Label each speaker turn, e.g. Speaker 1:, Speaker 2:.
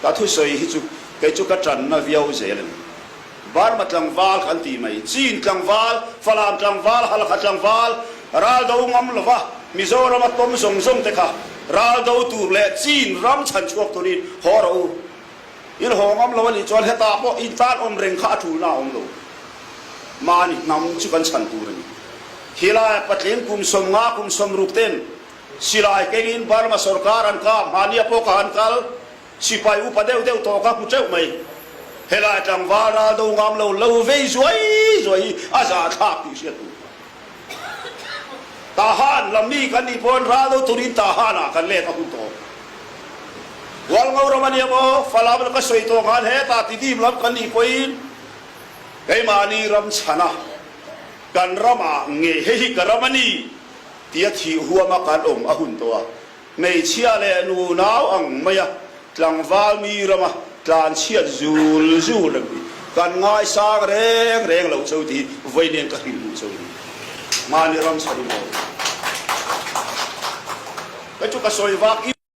Speaker 1: Ka thusawi hi chu kei chu ka ṭanna viau zel a ni. Burma tlangval kan ti mai, Chin tlangval, Falam tlangval, Halkha tlangval, raldo ngam lova Mizorama tawm zawng zawng te kha raldo tur leh Chin ram chhan chhuak turin haw rawh u. In haw ngam lo a nih chuan hetah pawh in tan awm reng kha a ṭulna a awm lo. Mahni hnam chu kan chhan tur a ni. Khilai patling kum 50 kum 60 ten Silai kengin Burma sorkar an kap, mahnia pawh ka han kal, sipai upa deuh deuh tawh ka hmu teuh mai. Helai tlangval ral do ngam lo lo vei zuai zuai hi a zahthlak tih hriat tur. Tahan lam mi kan nih pawn ral do turin Tahan ah kan let a hun tawh. Hualngo ram a nia maw, Falam la ka sawi tawh khan hetah Tidim lam kan nih pawhin keimahni ram chhana kan ramah ngei hei hi ka ram a ni. Tia thih huama kan awm a hun tawh a, hmeichhia leh nunau ang maia tlangval mi rama tlanchhiat zul zul reng hi kan ngaisang reng reng lo cho tih hi vawiin ka hrilh duh cho ni. Mahni ram chhan in aw. Ka chu ka sawi vak i.